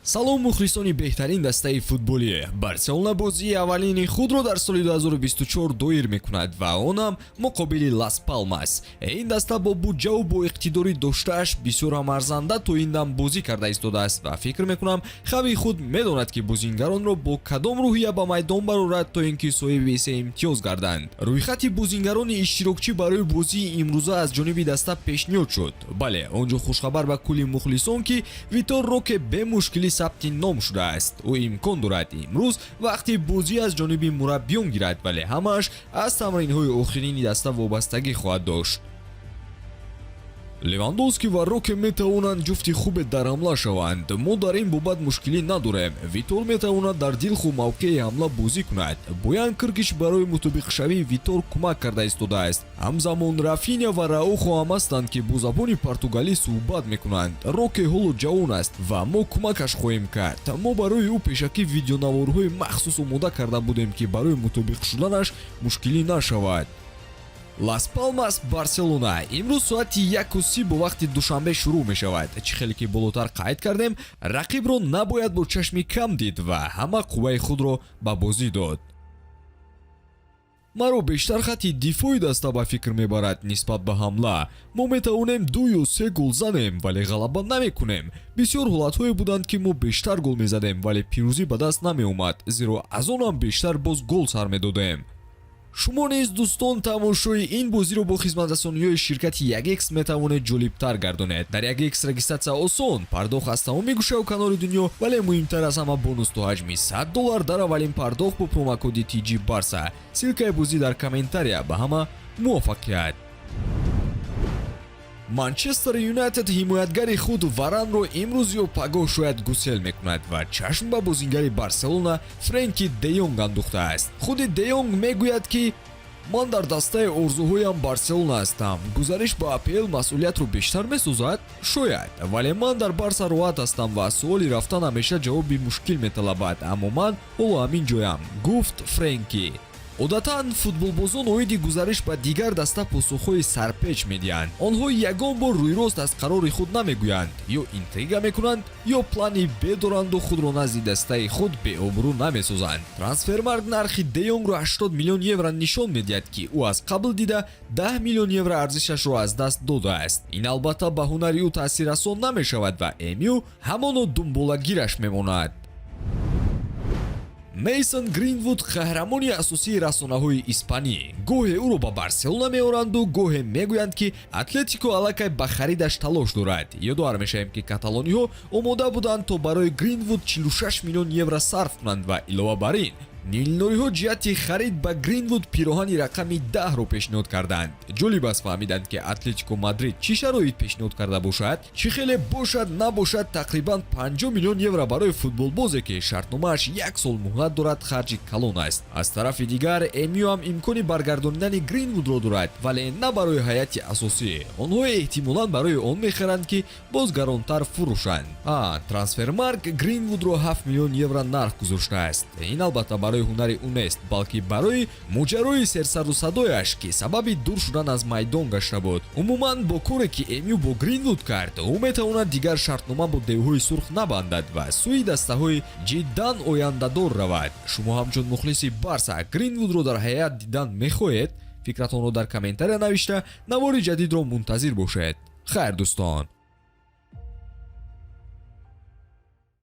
Салом, мухлисони беҳтарин дастаи футболӣ. Барселона бозии аввалини худро дар соли 2024 доир мекунад ва он ҳам муқобили Лас Палмас. Ин даста бо буҷаву бо иқтидори доштааш бисёр ҳам арзанда то ин дам бозӣ карда истодааст ва фикр мекунам, Хави худ медонад, ки бозингаронро бо кадом рӯҳия ба майдон барорад, то ин ки соҳиби се имтиёз гарданд. Рӯйхати бозингарони иштирокчӣ барои бозии имрӯза аз ҷониби даста пешниҳод шуд. Бале, он ҷо хушхабар ба кулли мухлисон, ки Витор Роке бемушкилӣ сабти ном шудааст. Ӯ имкон дорад имрӯз вақти бозӣ аз ҷониби мураббиён гирад, вале ҳамааш аз тамринҳои охирини даста вобастагӣ хоҳад дошт. Левандовски ва Роке метавонанд ҷуфти хубе дар ҳамла шаванд. Мо дар ин бобат мушкилӣ надорем. Витор метавонад дар дилхоҳ мавқеи ҳамла бозӣ кунад. Боян Кркич барои мутобиқшавии Витор кӯмак карда истодааст. Ҳамзамон Рафиня ва Араухо ҳам ҳастанд, ки бо забони португалӣ суҳбат мекунанд. Роке ҳоло ҷавон аст ва мо кӯмакаш хоҳем кард. Мо барои ӯ пешакӣ видеонаворҳои махсус омода карда будем, ки барои мутобиқ шуданаш мушкилӣ нашавад. Лас Палмас Барселона имрӯз соати 1:30 бо вақти Душанбе шурӯъ мешавад. Чӣ хеле ки болотар қайд кардем, рақибро набояд бо чашми кам дид ва ҳама қувваи худро ба бозӣ дод. Маро бештар хатти дифои даста ба фикр мебарад нисбат ба ҳамла. Мо метавонем ду ё се гол занем, вале ғалаба намекунем. Бисёр ҳолатҳое буданд, ки мо бештар гол мезадем, вале пирӯзӣ ба даст намеомад, зеро аз он ҳам бештар боз гол сар медодем. Шумо низ, дӯстон, тамошои ин бозиро бо хизматрасониҳои ширкати 1X метавонед ҷолибтар гардонед. Дар 1X регистрация осон, пардохт аз тамоми гӯшаву канори дунё, вале муҳимтар аз ҳама, бонус то ҳаҷми 100 доллар дар аввалин пардохт бо промокоди TG Барса. Ссылка и бозӣ дар комментария. Ба ҳама муваффақият! Манчестер Юнайтед ҳимоятгари худ Варанро имрӯз ё пагоҳ шояд гусел мекунад ва чашм ба бозингари Барселона Френки де Йонг андохтааст. Худи де Йонг мегӯяд, ки ман дар дастаи орзуҳоям Барселона ҳастам. Гузариш ба АПЛ масъулиятро бештар месозад? Шояд, вале ман дар Барса роҳат ҳастам ва суоли рафтан ҳамеша ҷавоби мушкил металабад, аммо ман ҳоло ҳамин ҷоям, гуфт Френки. Одатан футболбозон оиди гузариш ба дигар даста посухҳои сарпеч медиҳанд. Онҳо ягон бор рӯйрост аз қарори худ намегӯянд, ё интрига мекунанд, ё плани Б доранду худро назди дастаи худ беобрӯ намесозанд. Трансфермаркт нархи де Йонгро 80 миллион евро нишон медиҳад, ки ӯ аз қабл дида 10 миллион евро арзишашро аз даст додааст. Ин албатта ба ҳунари ӯ таъсиррасон намешавад ва МЮ ҳамоно думболагираш мемонад. Мейсон Гринвуд қаҳрамони асосии расонаҳои испанӣ. Гоҳе ӯро ба Барселона меоранду гоҳе мегӯянд, ки Атлетико аллакай ба харидаш талош дорад. Ёдовар мешавем, ки каталониҳо омода буданд, то барои Гринвуд 46 миллион евро сарф кунанд ва илова бар ин нилнориҳо ҷиҳати харид ба Гринвуд пироҳани рақами 10-ро пешниҳод карданд. Ҷолиб аст фаҳмиданд, ки Атлетико Мадрид чӣ шароит пешниҳод карда бошад. Чӣ хеле бошад набошад, тақрибан 50 миллион евро барои футболбозе, ки шартномааш як сол муҳлат дорад, харҷи калон аст. Аз тарафи дигар, МЮ ҳам имкони баргардонидани Гринвудро дорад, вале на барои ҳайати асосӣ. Онҳо эҳтимолан барои он мехаранд, ки боз гаронтар фурӯшанд. А Трансфермаркт Гринвудро 7 миллион евро нарх гузоштааст. Ин албатта барои ҳунари ӯ нест, балки барои моҷарои серсару садояш, ки сабаби дур шудан аз майдон гашта буд. Умуман, бо коре ки МЮ бо Гринвуд кард, ӯ метавонад дигар шартнома бо девҳои сурх набандад ва сӯи дастаҳои ҷиддан ояндадор равад. Шумо ҳамчун мухлиси Барса Гринвудро дар ҳайат дидан мехоҳед? Фикратонро дар комментария навишта, навори ҷадидро мунтазир бошед. Хайр, дӯстон.